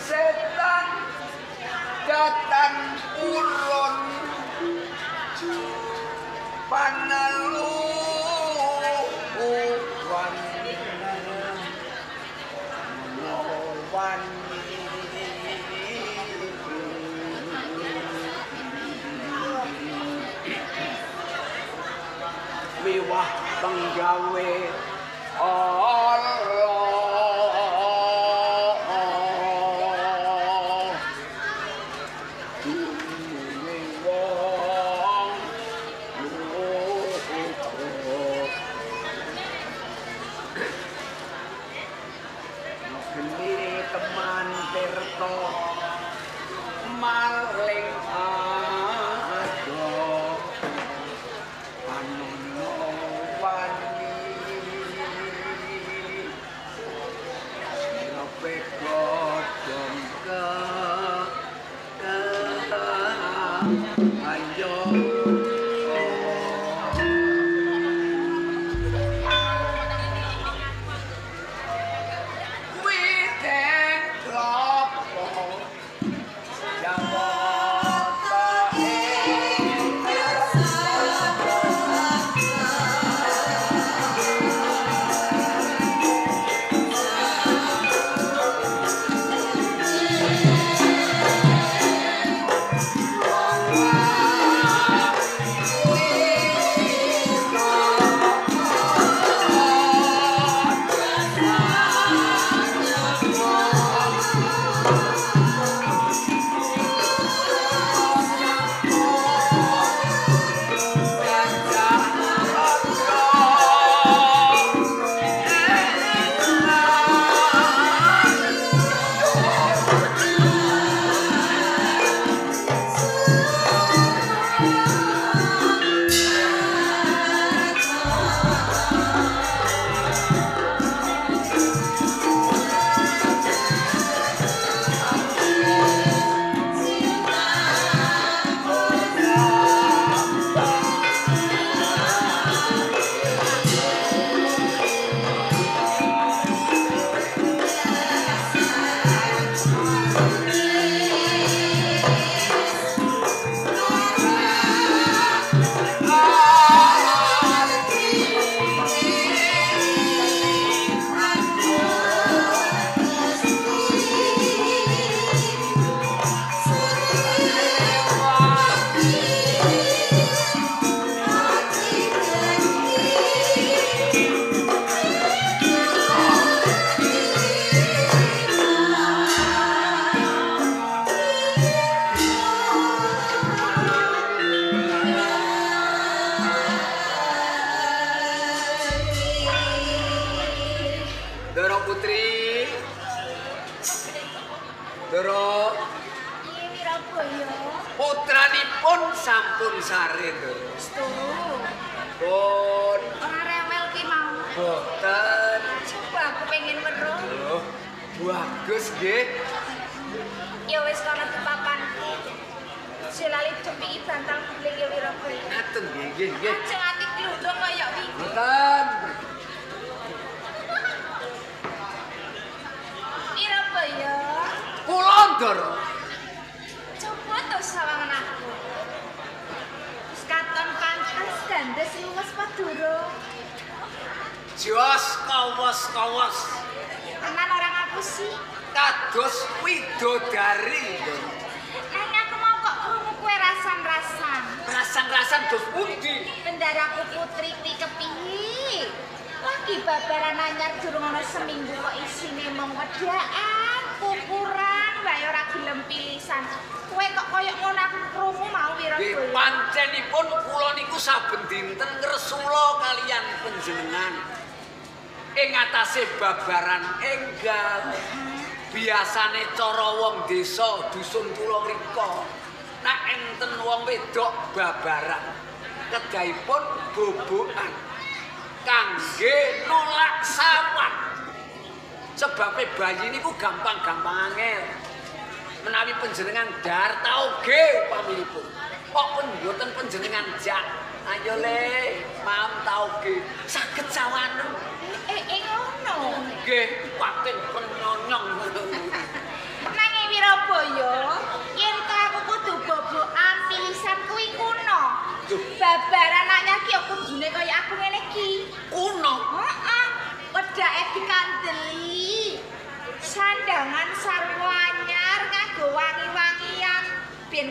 Setan datang purun panaluwan wani miwah penggawe Allah dumune wong luhur geni teman tirta maling adoh panono wani sirope godhong ke ayo witeng klopo jawata Ndoro Putri. Ndoro. Piye Wirabaya? Putranipun sampun sare, Ndoro. Estu. Pun. Ora rewel ki mau. Boten. Coba aku pengen weruh. Loh, bagus nggih. Ya wis kono dipapanku. Aja lali dempiki bantal guling ya Wirabaya. Ngaten nggih, nggih, nggih. Aja nganti glundung kaya wingi. Boten. Wirabaya. Kula, Ndoro. Coba to sawangan aku. Wis katon pantes gandes luwes apa durung? Jos kawas-kawas. Tenan ora ngapusi. Kados widodari, Ndoro. Nang aku mau kok krungu kowe rasan-rasan. Rasan-rasan dos pundi? Bendaraku putri kuwi kepiye? Lagi babaran anyar durung ana seminggu kok isine mung wedhakan, pupuran, wae ora gelem pilisan. Kowe kok koyo ngono aku krungu mau Nggih, Wirabaya. pancenipun kula niku saben dinten ngresula kaliyan panjenengan. Ing atase babaran enggal. Biasane cara wong desa dusun kula mriko, nek enten wong wedok babaran, kedahipun bobokan kangge nolak sawah. Sebabe bayi niku gampang-gampang angel. Menawi panjenengan dar tauge upaminipun. Kok pun mboten panjenengan jak. Ayo le, mam tauge saged sawanen. Eh ngono. Nggih, pating penyonyong. Nang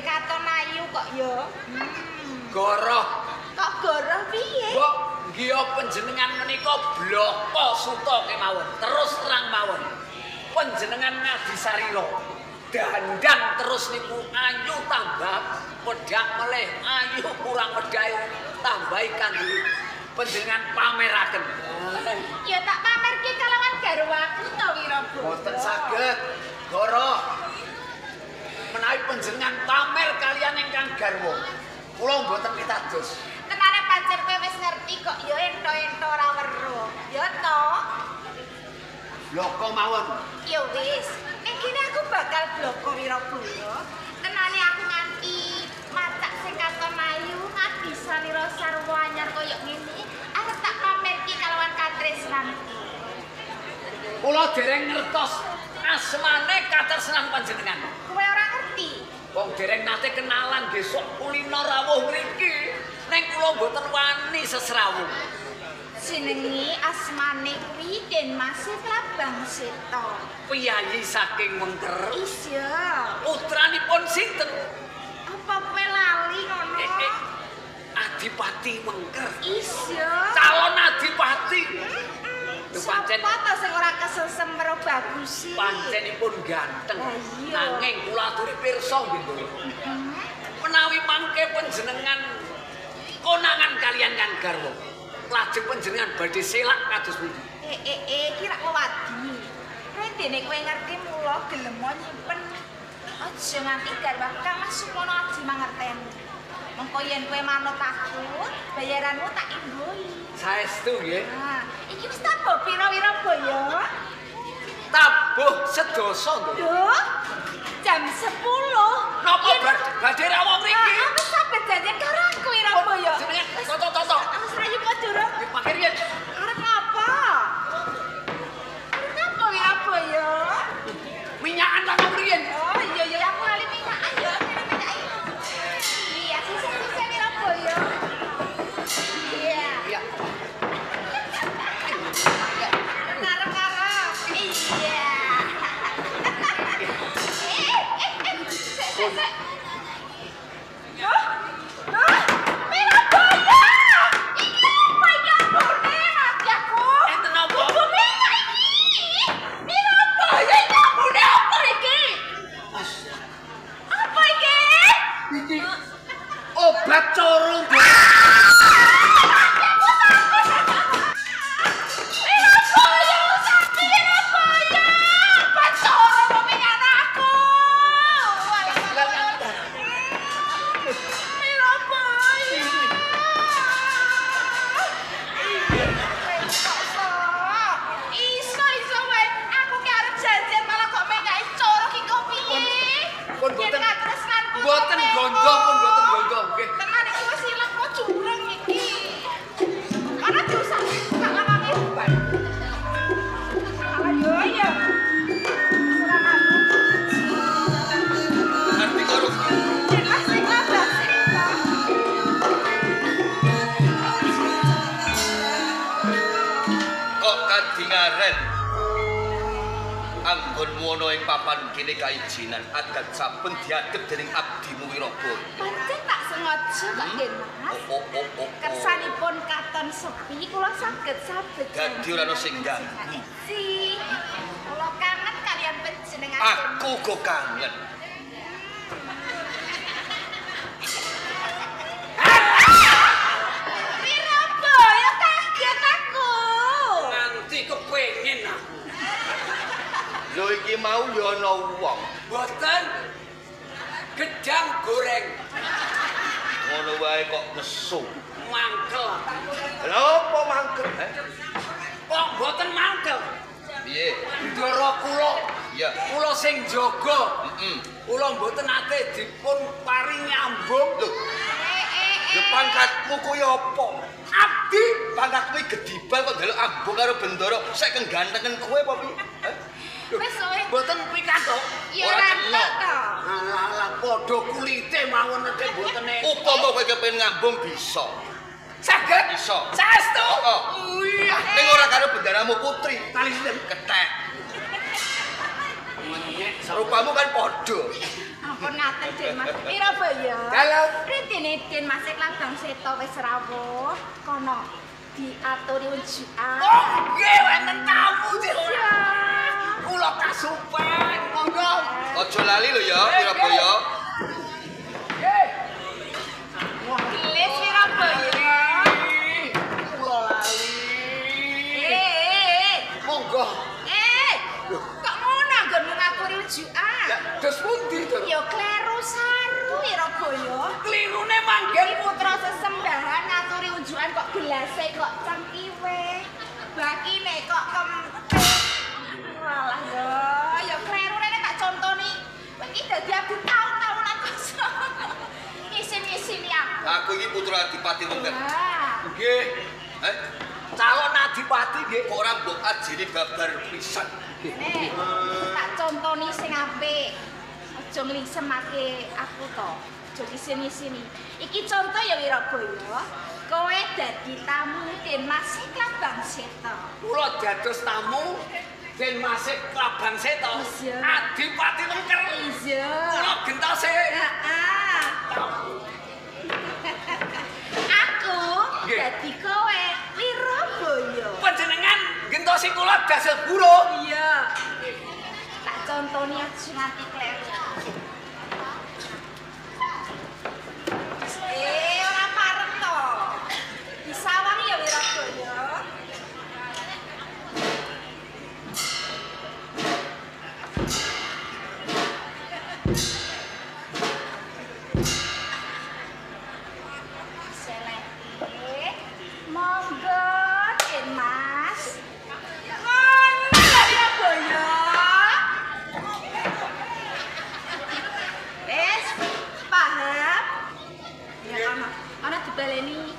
katon ayu kok ya. Goroh. Kok goroh piye? Mbok nggih panjenengan menika bloko suta kemawon, terus terang mawon. Panjenengan ngadi sarira. Dandan terus niku ayu tambah wedhak melih, ayu kurang wedhake tambahi kanggo panjenengan pameraken. Ya tak pamerke kalawan garwaku to Wirabaya. Mboten saged, Goroh. Menawi panjenengan pamer kalian ingkang garwa, kula mboten pitados. Tenane pancen kowe wis ngerti kok ya ento-ento ora weruh. Ya to? Bloko mawon. Ya wis, ning kene aku bakal bloko Wirabaya. Tenane aku nganti macak sing katon ayu, ngadi salira sarwa anyar koyo ngene, arep tak pamerke kalawan katresnanku. Kula dereng ngertos asmane katresnan panjenengan. Kowe ora ngerti? Wong dereng nate kenalan besok kulino rawuh mriki. Ning kula mboten wani sesrawung. Jenenge asmane kuwi Den Mas Klabang Seta. Piyayi saking Wengker. Iya. Putranipun sinten? Apa kowe lali ngono? Adipati Wengker. Iya. Calon adipati. Pancen sapa to sing ora kesesem karo bagusi? Pancenipun ganteng. Nanging kula aturi pirsa nggih, Ndoro. Menawi mangke panjenengan konangan kalian kan garwa, lajeng panjenengan badhe selak kados pundi? Iki rak wewadi. Rendene kowe ngerti mula gelem nyimpen. Aja nganti garwa Kang Mas Sumono aji mangerteni. Mengko yen kowe manut aku, bayaranmu tak imbuhi. Saestu nggih. Nah, iki wis tabuh pira Wirabaya? Tabuh sedasa, Nduk. Lho, jam 10. Napa badhe rawuh mriki? Heeh, wis sampe janjian karo aku Wirabaya. Jenenge toto-toto. Wis rayu kok durung. Nggih, pakir yen. Arep ngapa? Arep ngapa Wirabaya? Minyakan tak mriyen. Oh iya iya aku lali minyakan ya, minyak iki. Iya, sisih-sisih Wirabaya. Iya. Iya. Ngarep-ngarep. Iya. Sik. Loh? Loh? Wirabaya! Iki apa iki ambune mati aku? Enten napa? Bumbu minyak iki. Wirabaya iki ambune apa iki? Apa iki? Iki obat corong. Wirabaya, sakit Wirabaya. Obat corong kok minyak aku. Wirabaya. Iso wae. Aku ki arep janjian malah kok menyaki corong ki kok piye? Pun boten. Yen katresnanku Mboten gondong, pun mboten gondong nggih. Tenan iki wis ilang kok jurang iki. Ana diusah gak lawange. Alah yo ya. Ora anu. Ngerti karo Yen Mas sing Klabang Seta. Kok kadingaren anggonmu ana ing papan kene kaijinan adat saben diadep dening abdimu Wirabaya. Pancen tak sengaja kok nggih Mas. Oh. Kersanipun katon sepi kula saged sabet. Dadi ora ana sing ganggu. Si. Kula kangen kalian panjenengan. Aku kok kangen. Wirabaya kaget aku. Nganti kepengin aku. Lho iki mau ya ana wong. Mboten gedang goreng Ngono wae kok nesu. mangkel. Lha apa mangkel? Kok mboten mangkel? Piye? Ndara kula. Iya. Kula sing jaga. Heeh. Kula mboten nate dipun paringi ambung. Lho, lho pangkatmu kuwi apa? Abdi Pangkatmu iki gedibal kok njaluk ambung karo bendara. Sek kenggantengen kowe apa piye? Wis kowe. Mboten pikantuk. Ya Ora ora kena. to. Alah alah padha kulite mawon nek mboten enak. Upama kowe kepengin ngambung bisa. Saged? Iso. Saestu? Heeh. Iya. Ning ora karo bendaramu putri. Tali sinten? Kethek. Menyek Rupamu kan padha. Ampun ngaten Den Mas. Wirabaya. Dalem. Ritine Den Mas Klabang Seta wis rawuh kono diaturi unjukan. Oh nggih wonten tamu Den. Kula kasupen monggo. Aja lali lho ya Wirabaya. Nggih. Gelis Wirabaya. Kula lali. Monggo. Kok ngono anggonmu ngaturi unjukan? Lah dos pundi to? Ya kleru saru Wirabaya. Klirune manggen putra sesembahan ngaturi unjukan kok gelase kok cengkiwe. Bakine kok kempit. Walah yo, ya kleru rene tak contoni. Kowe iki dadi abdi taun-taunan kosong. Isin-isini aku. Aku iki putra Adipati Wengker. Nggih. Calon Adipati nggih. Kok ora mbok ajeni babar pisan. Nek tak contoni sing apik. Aja nglisemake aku to. Aja isin-isini. Iki conto ya Wirabaya. Kowe dadi tamu Den Mas Klabang Seta. Kula dados tamu Den Mas Klabang Seta. Adipati Wengker. Iya. Kula gentose. Heeh. Aku dadi kowe Wirabaya. Panjenengan gentosi kula dados buruh. Iya. Tak contoni aja nganti kleru. Ora pareng to. Disawang ya Wirabaya. Seleke. Monggo, Den Mas. Ngono lho Wirabaya. Wis, paham? Ya ana, ana dibaleni.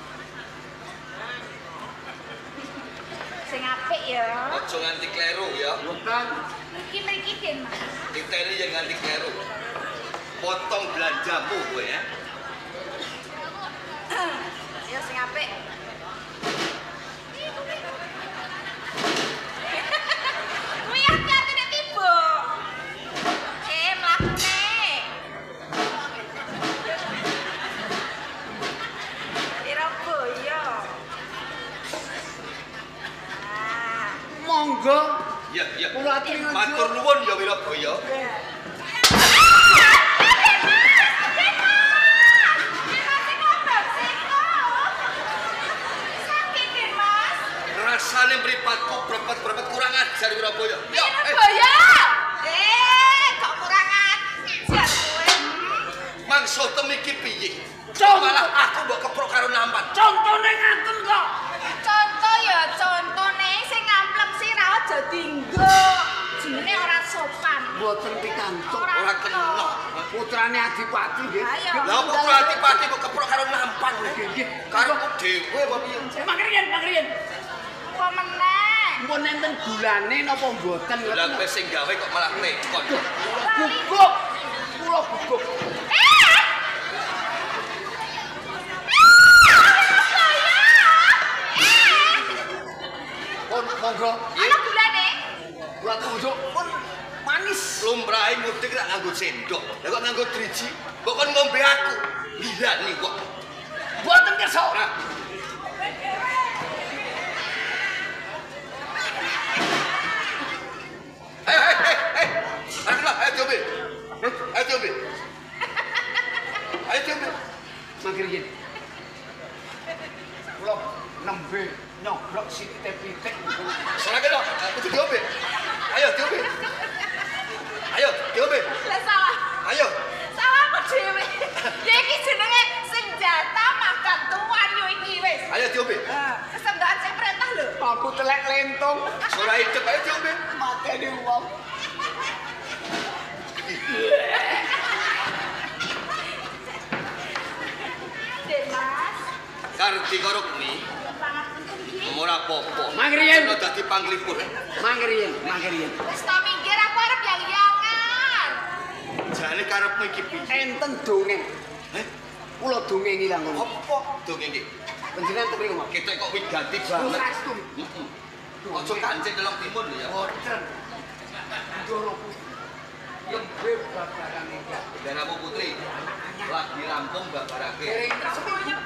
Sing apik ya. Aja nganti kleru ya. Mboten. Iki mriki Den Mas. Diteni yen nganti kleru. Potong belanjamu kowe ya. Ya sing apik. Kuwi hati-hati nek tiba. Mlakune. Wirabaya. Ah. Monggo. Ya, ya. Kula aturi matur nuwun ya Wirabaya. Rasane mripatku brepet-brepet kurang ajar Wirabaya. Ya, Wirabaya. Kok kurang ajar kowe? Maksudmu iki piye? Malah aku mbok keprok karo nampan. Contone ngaten kok. Conto ya contone sing ngampleng sirah aja dinggo. Jenenge ora sopan. Mboten pikantuk, ora kena. Putrane Adipati nggih. Lah putra Adipati kok keprok karo nampan nggih. Karepku dhewe apa piye? Mangriyen, mangriyen. Apa meneh? Mpun enten gulane napa mboten? Lah kowe sing gawe kok malah tekon. Gugup. Kula gugup. Pun monggo. Ana gulane? Kula tunjuk pun manis. Lumrahe mudik tak nganggo sendok. Lah kok nganggo driji? Mbok kon ngombe aku. Liyane kok. Mboten kersa. Hei. Ayo diombe. Ayo diombe. Ayo diombe. Mangkir yen. Kula nembe nyoblok sithik pitik. Salah kena, kudu diombe. Ayo diombe. Ayo diombe. Lah salah. Ayo. Salah aku dhewe. Ya iki jenenge senjata makan tuan yo iki wis. Ayo diombe. Heeh. Sesenggaan sing perintah lho. Aku telek lentung. Ora hidup ayo diombe. Mateni wong. Den Mas. Kartika Rukmi. Ora apa-apa. Mangriyen dadi panglipur. Mangriyen, mangriyen. Wis ta minggir aku arep yang-yangan. Jane karepmu iki piye? Enten dongeng. Heh? Kula dongeng ilang ngono. Apa dongeng iki? Panjenengan teng mriku, Mas. Ketok kok wigati banget. Saestu. Heeh. Aja kancing telung timun lho ya. Boten. Ndoro. Lembe babaran ingkang Bendaramu putri lagi rampung babarake. Dereng seminggu.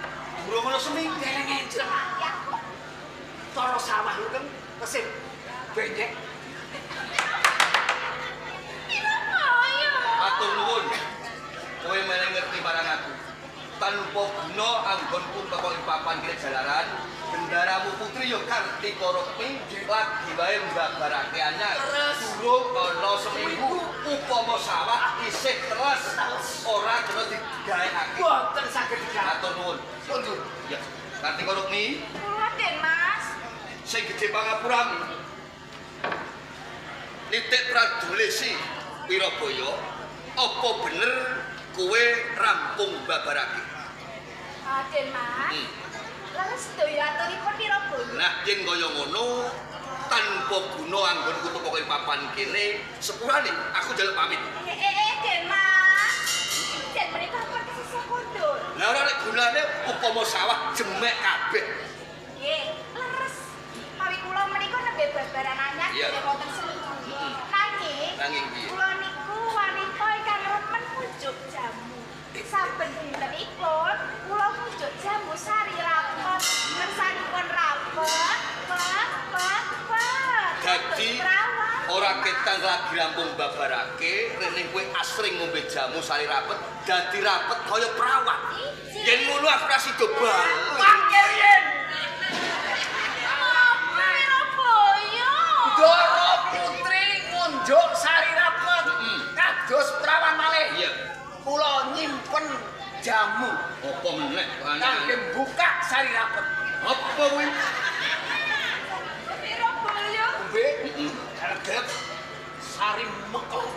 Durung ono seminggu. Dereng enten. Cara sawah ngoten tesih benyek. Matur nuwun. Kowe meneh ngerti marang aku. Tanpa guna anggonku teko ing papan kene jalaran, bendaramu putri ya Kartika Rukmi lagi wae mbabarake anyar. Durung ana seminggu upama sawah isih teles ora kena digaekake. Mboten saged digawe. Matur nuwun. Mundur. Ya, Kartika Rukmi. Kula Den, Mas. Sing gedhe pangapuramu. Nitik Pradulesi Wirabaya, apa bener kowe rampung mbabarake? Den Mas. Leres sedaya aturipun Wirabaya. Nah, yen kaya ngono tanpa guna anggonku teko ing papan kene, sepurane aku njaluk pamit. Den Mas. Den menika pun kesusah kondur. Lah ora nek gunane upama sawah jemek kabeh. Nggih, leres. Mawi kula menika nembe babaran anyar dereng wonten seminggu. Nanging piye? Kula niku wanita ingkang remen mujuk jamu. Saben dintenipun kula mujuk jamu sari rapet, kersanipun rapet, pet pet pet. Dadi ora ketang lagi rampung babarake, rene kowe asring ngombe jamu sari rapet, dadi rapet kaya perawan. Yen ngono aku ora sida bali. Mangke yen. Apa Wirabaya? Ndara putri ngunjuk sari rapet kados perawan malih. Iya. Kula nyimpen jamu. Apa meneh kangge buka sari rapet. Apa kuwi? Wirabaya. Ngombe. Gelek sari mekong.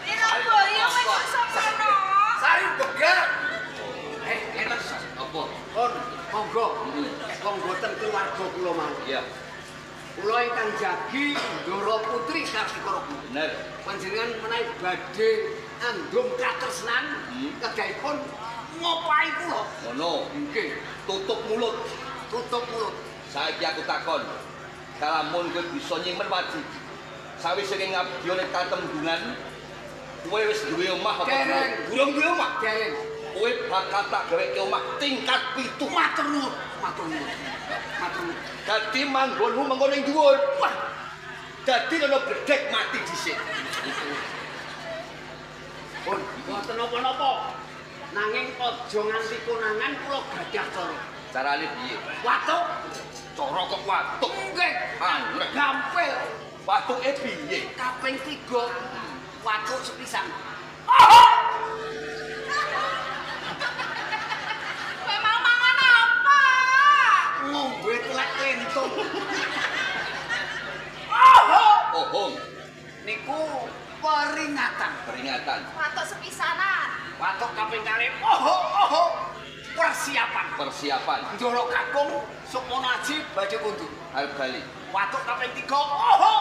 Wirabaya kowe kok semono? Sari begar. Enak apa? Pun monggo. Monggo ten keluarga kula mawon. Iya. Kula ingkang jagi Ndara Putri Kartika Rukmi. Bener. Panjenengan menawi badhe andum katresnan kedahipun ngopahi kula. Ngono. Nggih. Tutup mulut. Tutup mulut. Saiki aku takon. Kalamun kowe bisa nyimpen wajib. Sawise ngabdi ning katemenggungan, kowe wis duwe omah apa dereng? Durung duwe omah. Dereng. Kowe bakal tak gaweke omah tingkat 7. Matur nuwun. Matur nuwun. Matur nuwun. Dadi manggonmu mengko ning dhuwur. Wah. Dadi ana bledek mati dhisik. Pun mboten napa-napa. Nanging aja nganti konangan kula gadah cara. Carane piye? Watuk. Cara kok watuk? Nggih. Aneh. Gampil. Watuke piye? Kaping 3 watuk sepisan. Kowe mau mangan apa? Ngombe telek lentung. Ohong. Niku peringatan. Peringatan. Watuk sepisanan. Watuk kaping kalih. Oho. Persiapan. Persiapan. Ndara kakung Sukmono Aji badhe kondur. Arep bali. Watuk kaping 3. Oho.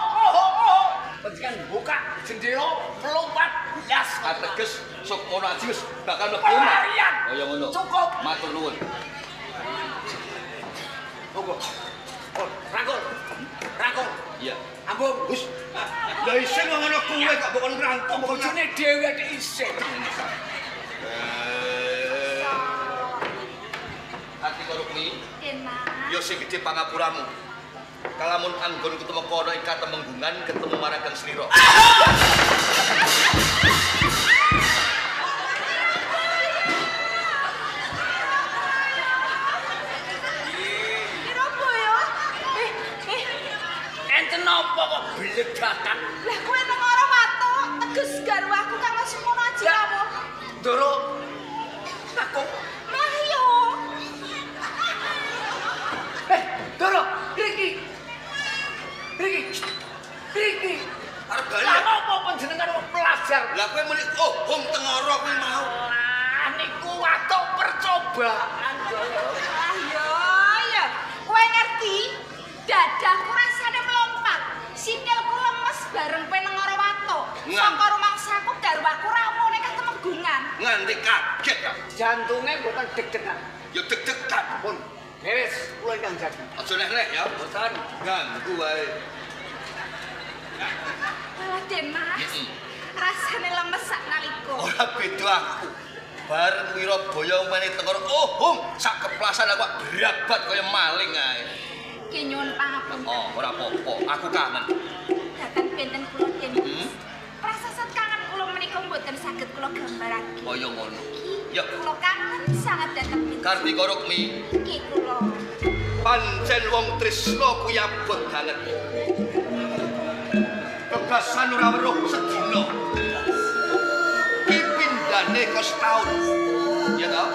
Panjenengan buka jendela melompat blas. Ateges Sukmono Aji wis bakal mlebu omah. Kaya ngono. Cukup. Matur nuwun. Monggo. Oh, rangkul. Rangkul. Iya. Ambung. Wis. Lah isin ngono kuwe kok mbok kon ngrangkul bojone dhewe nek isin. Kartika Rukmi. Den Mas. Ya sing gedhe pangapuramu. Kalamun anggonku tumeka ana ing katemenggungan ketemu marang Kang Slira. Wirabaya. Enten napa kok bledakan? Lah kowe nengoro watuk teges garwaku kang Sukmono Aji rawuh. Ndara kakung Mlayu. Ndara, mriki. Mriki. Mriki. Arep bali. Lah napa panjenengan wong pelajar? Lah kowe muni ohong tengoro kuwi mau. Lah niku watuk percobaan, Ndara. Ah yo ya. Kowe ngerti? Dadahku rasane melompat. Sikilku lemes bareng kowe nengoro watuk. Saka rumangsaku garwaku rawuh ning katemenggungan. Nganti kaget aku. Jantunge mboten deg-degan. Ya deg-degan. Pun beres kula ingkang jagi. Aja neh-neh ya. Mboten ganggu wae. Walah Den Mas. Rasane lemes sak nalika. Ora beda aku. Bareng Wirabaya meneh tengkor, oh hum, sak keplasan aku brabat kaya maling ae. Ki nyuwun pangapunten. Oh, ora apa-apa, aku kangen. Datan benten kula Den. Prasasat kangen kula menika mboten saged kula gambarake. Kaya ngono. Ya, kula kangen sanget dhateng panjenengan. Kartika Rukmi. Ki kula. Pancen wong tresna kuwi abot banget. Bebasan ora weruh sedina. Ki pindhane kok setaun. Ya toh?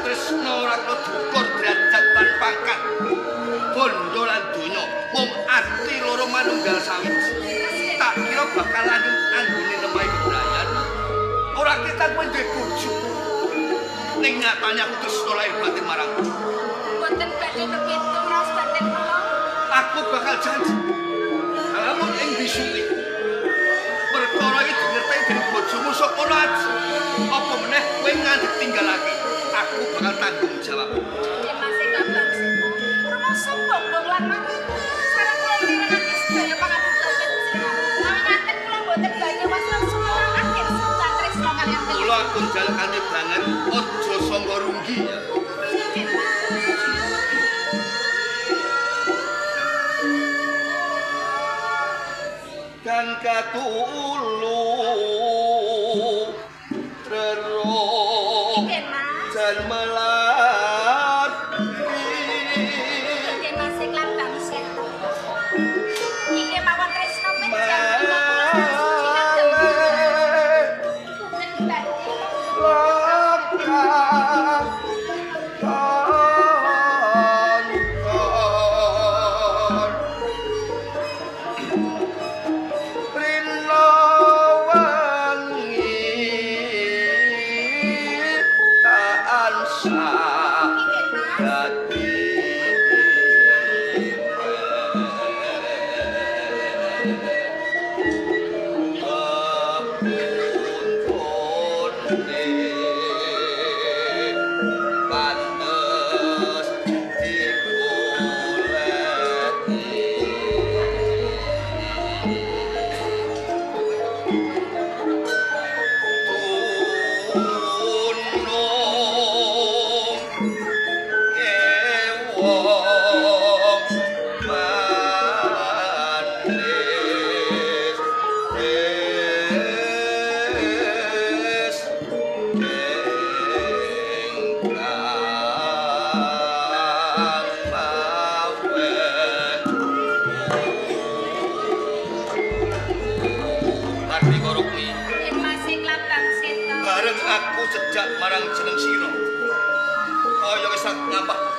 Tresna ora kena dukur derajat lan pangkat. Bondo lan donya mung ati loro manunggal sawiji. Tak kira bakal lanjut anggone nemahi kebrayan. Ora kita kowe duwe bojo. Ning nyatane aku tresna lahir batin marang. Mboten badhe kepitung raos batin kula. Aku bakal janji. Lamun ing bisuke. Perkara iki dingerteni dening bojomu sok ono aji. Apa meneh kowe nganti tinggalake. Aku bakal tanggung jawab. Den Mas Kabang Seta. Rumoso bombong lan mati. Sareng kula mirengake sedaya pangapunten panjenengan. Nanging ngaten kula mboten badhe wasra sumelang akhir setan tresna kaliyan panjenengan. Kula aku njaluk kanthi banget aja sangga runggi ya. Den Mas. Kang katulu rero jan melat Den Mas Klabang Seta. Iki mawon tresna menjang kula suci kagem. Mboten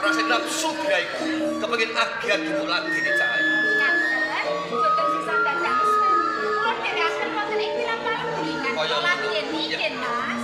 badhe Nafsu diraiku kepengin agi-agi mbok ladeni cahaya. Ngaten, mboten sisah dadak suwe. Kula dherekaken wonten ing wilapan gulingan. Kaya ladeni Den Mas.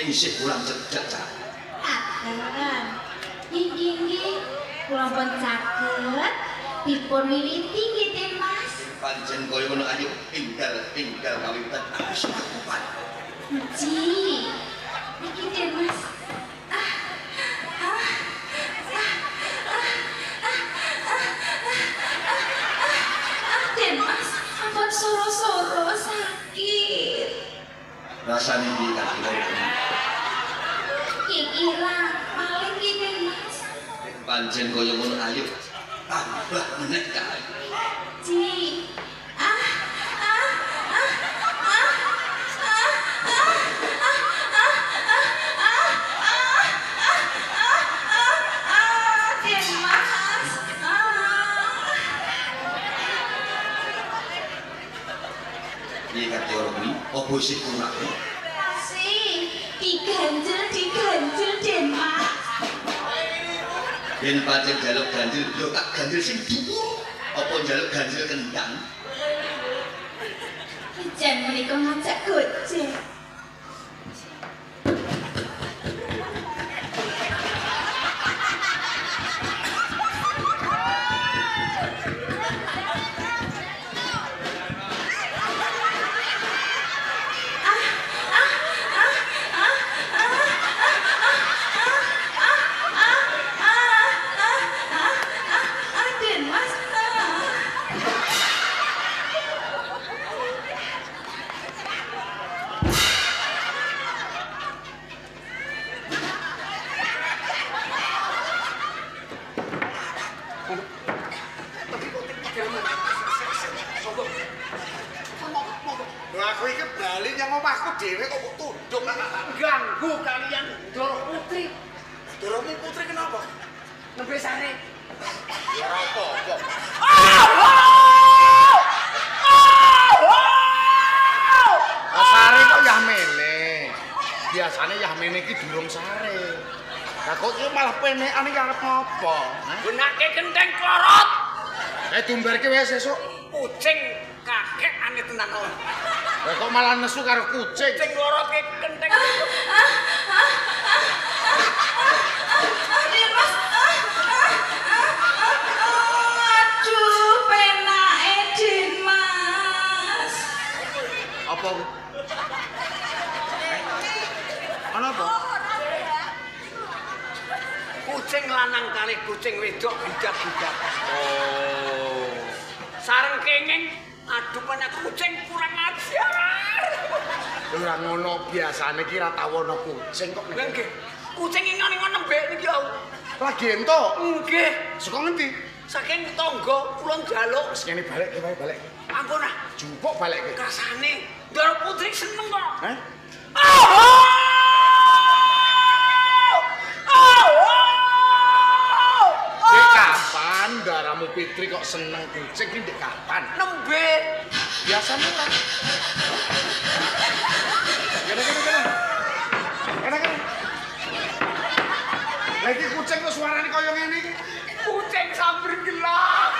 Isih kurang cedhak cah. Ngaten. Nggih nggih, kula pun caket dipun wiwiti nggih Den Mas. Pancen kaya ngono ayo tinggal kawitan aku semakupan. Nggih. Niki Den Mas. Den Mas, ampun soro-soro sakit. Rasane piye kaki karo ilang paling ngene Mas. Pancen kaya ngono ayo tambah meneh kae. Ji. Ah ah ah ah ah ah ah ah ah ah ah ah Den Mas. Ah. Piye kate ora kuwi? Apa isih kurang? Masih diganjel diganjel Den Mas. Yen pancen njaluk ganjil, yo tak ganjil sing dhuwur. Apa njaluk ganjil kendang? Jan menika ngajak gojek. Dhewe kok mbok tunduk ganggu kalian Ndoro Putri. Ndoromu Putri kenapa? Nembe sare. Ya ora apa-apa. Sare kok yah mene. Biasane yah mene iki durung sare. Lah kok iki malah penekan iki arep apa? Gunake genteng klorot. Dumbarke wae sesuk. Kucing kakek ane tenan kok. Lah kok malah nesu karo kucing. Kucing loro ki kenteng. Mas. Aduh, penake Din Mas. Apa kuwi? Ana apa? Kucing lanang kalih kucing wedok budak-budak. Oh. Sareng kenging aduh ana kucing kurang ajar. Ora ngono biasane iki ra tau ana kucing kok. Lha nggih. Kucing ngene nembe niki aku. Lagi entuk? Nggih. Saka ngendi? Saking tangga kula njaluk. Wis ngene balik wae balik. Ampun ah. Jupuk balik kowe. Rasane Ndoro Putri seneng kok. Hah? Dek kapan ndaramu Fitri kok seneng kucing iki ndek kapan? Nembe. Biasane lah. Kene kene kene. Kene kene. Lah iki kucing kok suarane kaya ngene iki. Kucing samber gelap.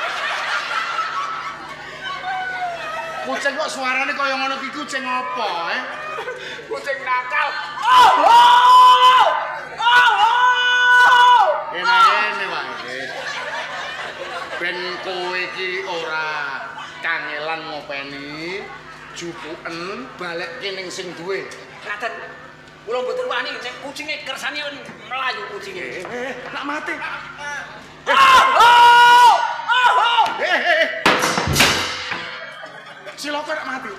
Kucing kok suarane kaya ngono iki kucing apa, eh? Kucing nakal. Oh! Oh! Oh! Ngene wae. Ben kowe iki ora kangelan ngopeni, jupuken balekke ning sing duwe. Ngaten. Kula mboten wani nek kucinge kersane mlayu kucinge. Nak mati. Oh! Oh! Silaka nak mati.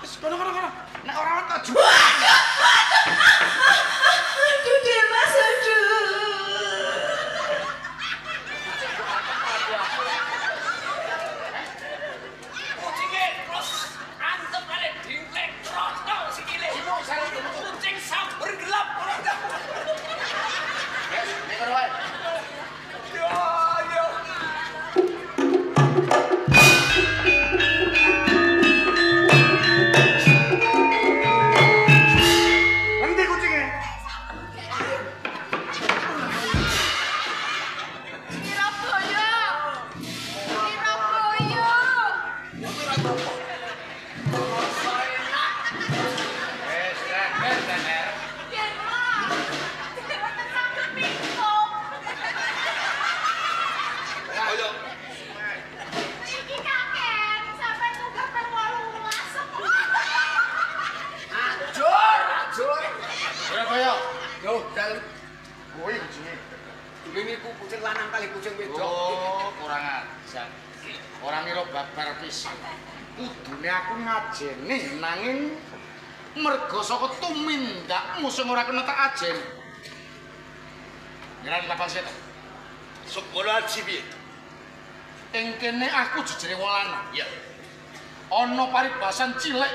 Wis kono kono kono. Nek ora tak jupuk. Aduh, Dek Mas, aduh. Kucinge terus antep kali dingklek trotol sikile. Kucing samber gelap ora. Wes, nek kono wae. Yo yo. Endi kucinge? Surabaya. Surabaya. Wes, tener tener. Yen Mas. Mboten saged mikung. Ayo. Iki kaken sampe munggah ping 18. Ajur, ajur. Surabaya. Yo, dalem. Kuwi kucinge. Ini ku kucing lanang kali kucing wedok. Oh, kurang ajar. Ora ngira babar pisan. Kudune aku ngajeni nanging merga saka tumindakmu sing ora kena tak ajeni. Ngiran kapan sih? Sukmono aji piye? Ing kene aku jejere wong lanang. Ya. Ana paribasan cilik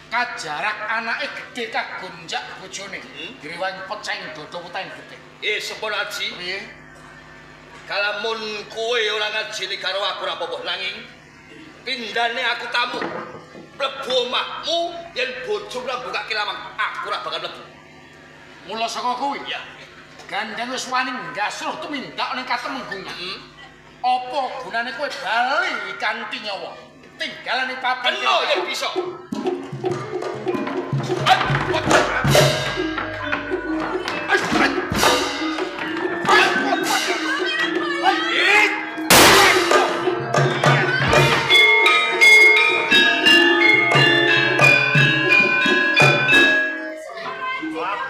kajarak anake gedhe kagonjak bojone. Direwangi peceng dodo puteng gedhe. Sukmono aji. Piye? Kalamun kowe ora ngajeni karo aku ora apa-apa nanging pindane aku tamu mlebu omahmu yen bojomu ora mbukake lawang aku ora bakal mlebu. Mula saka kuwi Ya. Gandeng wis wani nggasuh tumindak ning katemenggungan. Apa gunane kowe bali kanthi nyawa? Tinggalan ing papan. Kena yen bisa.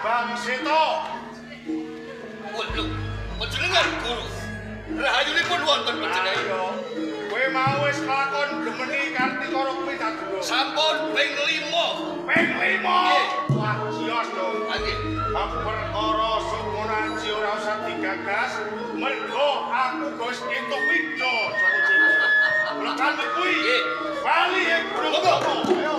Abang Seto. Lho, panjenengan guru. Rahayunipun wonten panjenengan. Kowe mau wis kelakon glemeni Kartika Rukmi ta durung? Sampun ping 5. Ping 5. Wah, jios to. Nggih. Bab perkara Sukmonaji ora usah digagas, mergo aku wis entuk widya Joko Cengko. Lekan kuwi. Nggih. Bali ing Gunung Bromo. Ayo.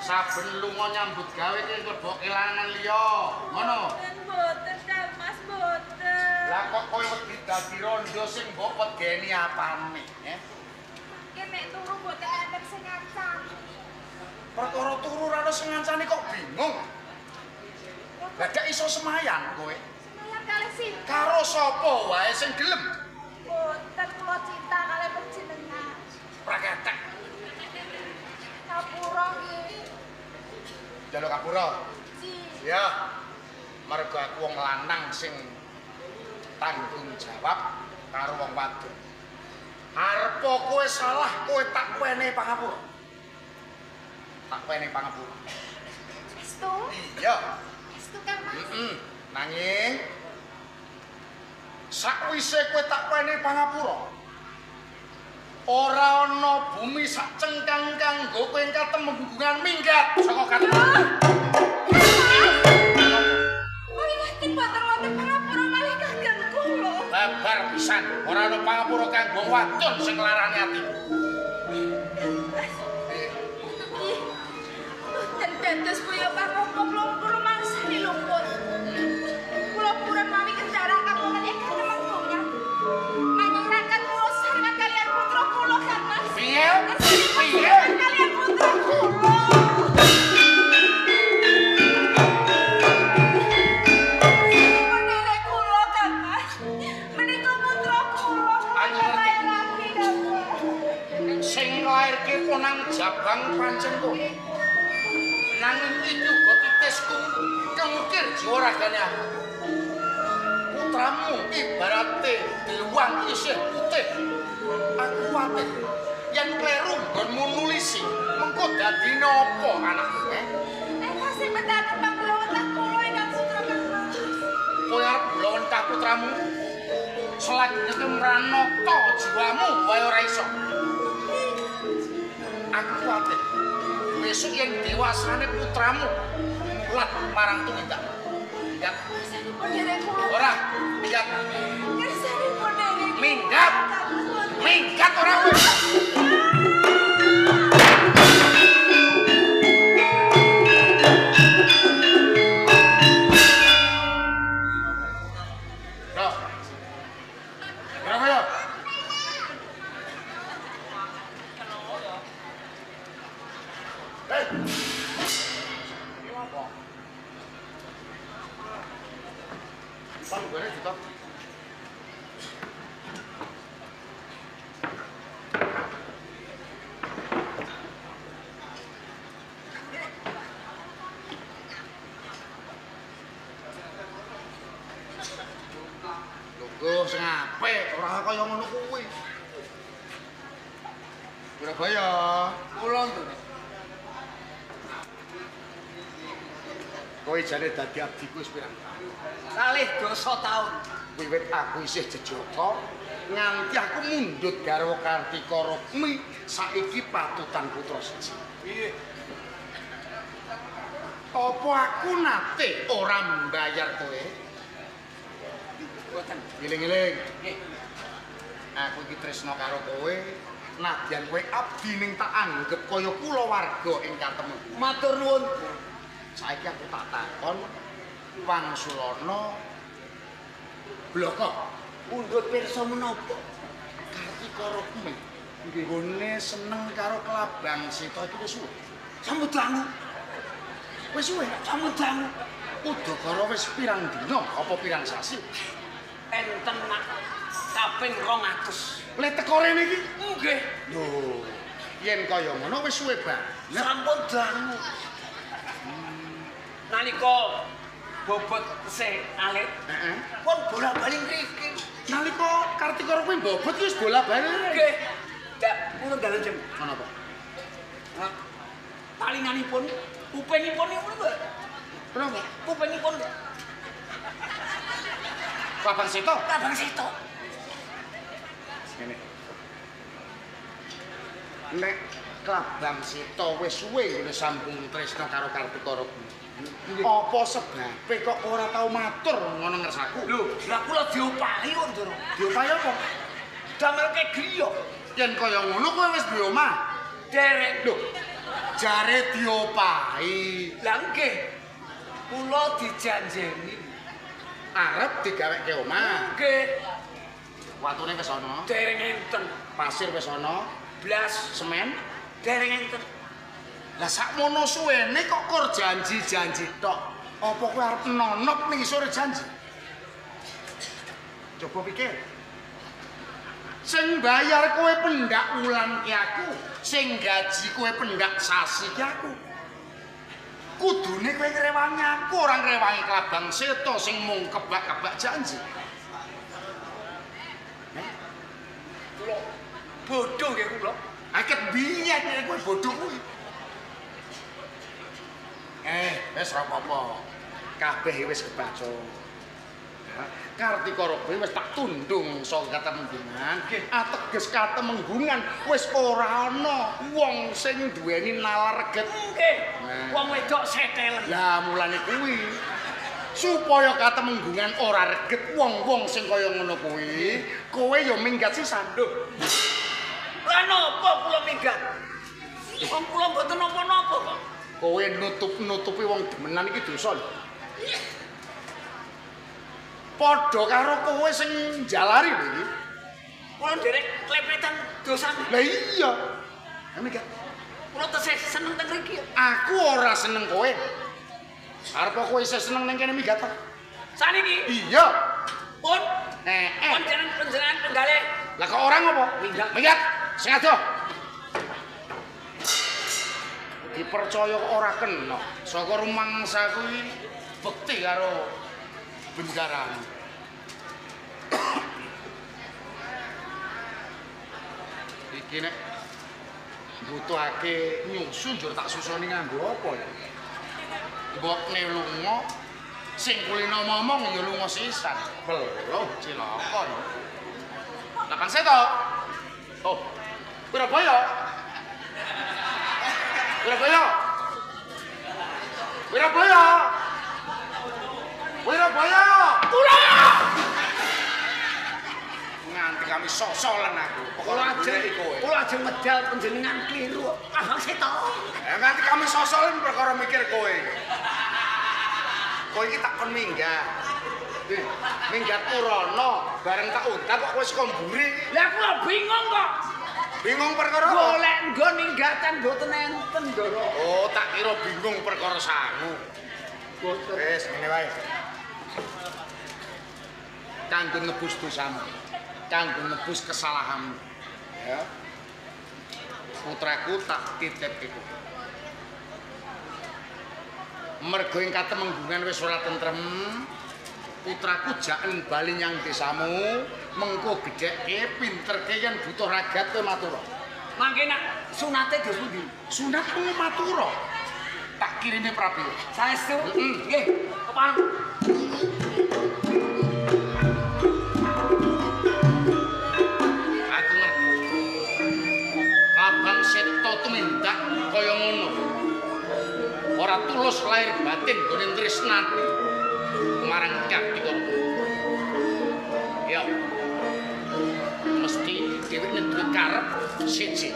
Saben lunga nyambut gawe ki mlebokke lanangan liya, ngono. Mboten, Kang Mas, mboten. Lah kok kowe wedi dadi rondo sing mbok wedeni apane, eh? Ki nek turu mboten enten sing ngancani. Perkara turu ora ono sing ngancani kok bingung. Lah gak iso semayan kowe. Semayan kalih sinten? Karo sapa wae sing gelem? Mboten kula cinta kalih panjenengan. Praketek. Kapura nggih. Jaluk kapura. Ya. Mergo aku wong lanang sing tanggung jawab karo wong wadon. Arepa kowe salah, kowe tak wenehi pangapura. Tak wenehi pangapura. Estu? Iya. Saestu Kang Mas. Heeh. Nanging sakwise kowe tak weni pangapura, ora ana bumi sak cengkang kanggo kowe katemenggungan minggat saka katemenggungan. Mboten boten wonten pangapura malih kagem kula. Babar pisan, ora ana pangapura kanggo wadon sing nglarani ati. Mboten dados kaya pangapa kula rumangsani lumpur. Kula purun mawi kendarah kapungan ing katemenggungan. Manyeraken kula sarengan kaliyan putra kula Kang Mas. Piye? Piye? Kaliyan putra kula. Menika kula Kang Mas. Menika putra kula. Ayo ngerti. Sing nglairke konang jabang pancen kowe. Nanging iki uga titisku kengkir jiwa ragane aku. Putramu ibarate deluwang isih putih. Aku kuwatir yen kleru nggonmu nulisi, mengko dadi napa anakku, eh? Nek kasih betaken panggulawentah kula ingkang putra Kang Mas. Kowe arep gulawentah putramu? Selagine kowe mranata jiwamu wae ora iso. Aku kuwatir besok yen dewasane putramu mulat marang tumindak. Minggat. Ora, minggat. Minggat. Minggat ora kowe. Yo. Kira kaya. Hei. Panggone ditok. Lungguh sing apik, ora kaya ngono kuwi. Surabaya, kula nduk. Kowe jane dadi abdiku wis pirang taun? 12 taun. Wiwit aku isih jejaka nganti aku mundhut garwa Kartika Rukmi saiki patutan putra siji. Piye? Apa aku nate ora mbayar kowe? Mboten. Eling-eling. Nggih. Aku iki tresna karo kowe, nadyan kowe abdi ning tak anggep kaya kulawarga ing katemenggungan. Matur nuwun. Saiki aku tak takon Wangsulana bloko mundhut pirsa menapa? Kartika Rukmi nggone seneng karo Klabang Seta iki wis suwe. Sampun dangu. Wis suwe, sampun dangu. Udakara wis pirang dina apa pirang sasi? Enten nak kaping 200. Le teko rene iki? Nggih. Lho, yen kaya ngono wis suwe banget. Sampun dangu. Nalika bobot tesih alit, heeh, pun bola-bali mriki. Nalika Kartika Rukmi bobot wis bola-bali. Nggih. Ndak purun dalan jem. Ngono apa? Nah, talinganipun, kupingipun niku lho. Kenapa? Kupingipun. Klabang Seta? Klabang Seta. Ngene. Nek Klabang Seta wis suwe ngene sambung tresna karo Kartika Rukmi. Apa sebabe kok ora tau matur ngono ngersaku? Lho, lah kula diopahi kok, Ndoro. Diopahi apa? Damelke griya. Yen kaya ngono kowe wis duwe omah. Derek. Lho, jare diopahi. Lah nggih. Kula dijanjeni arep digaweke omah. Nggih. Watune wis ana. Dereng enten. Pasir wis ana. Blas semen dereng enten. Lah sakmono suwene kok kor janji-janji tok. Apa kowe arep nonop ning isore janji? Coba pikir. Sing bayar kowe pendak wulan ki aku, sing gaji kowe pendak sasi ki aku. Kudune kowe ngrewangi aku, ora ngrewangi Klabang Seta sing mung kebak-kebak janji. Kula bodho nggih kula. Aket biyen nek kowe bodho kuwi. Wis ora apa-apa. Kabeh wis kebaca. Kartika Rukmi wis tak tundung saka katemenggungan. Ateges katemenggungan wis ora ana wong sing duweni nalar reget. Nggih. Wong wedok setelen. Lah mulane kuwi supaya katemenggungan ora reget wong-wong sing kaya ngono kuwi, kowe ya minggat sisan. Lho. Lah napa kula minggat? Wong kula mboten napa-napa kok. Kowe nutup-nutupi wong demenan iki dosa lho. Padha karo kowe sing njalari lho iki. Kula nderek klepetan dosane. Lah iya. Ha minggat. Kula tesih seneng teng mriki. Aku ora seneng kowe. Arep kowe isih seneng ning kene minggat ta? Saniki? Iya. Pun. Heeh. Panjenengan penggalih. Lah kok ora ngopo? Minggat. Minggat. Sing adoh. Dipercaya kok ora kena. Saka rumangsa kuwi bekti karo bendarane. Iki nek mbutuhake nyusu njur tak susoni nganggo apa ya? Mbokne lunga sing kulino momong ya lunga sisan. Beloh cilaka ya. Lah Kang Seto. Oh. Wirabaya. Wirabaya. Wirabaya. Wirabaya. Kula. Nganti kami sosolan aku. Kula ajeng kowe. Kula ajeng medal panjenengan kliru. Kang Seto. Ya nganti kami sosolan perkara mikir kowe. Kowe iki tak kon minggat. Minggat rono bareng tak undang kok kowe saka mburi. Lah kula bingung kok. Bingung perkara apa? Golek nggon minggatan mboten enten, Ndara. Oh, tak kira bingung perkara sangu. Boten. Wis ngene wae. Kanggo nebus dosamu. Kanggo nebus kesalahanmu. Ya. Putraku tak titipke kowe. Mergo ing katemenggungan wis ora tentrem, putraku jaken bali nyang desamu, mengko gedhekke pinterke yen butuh ragat kowe matura. Mangke nak sunate dos pundi? Sunatmu matura. Tak kirimi Prabu. Saestu? Nggih, kepareng. Aku ngerti. Abang Seto tumindak kaya ngono. Ora tulus lahir batin gone tresnani marang Kartika. Ya. Mesti dheweke duwe karep siji.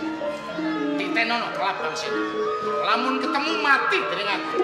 Titenono Klabang Seto. Lamun ketemu mati dening aku.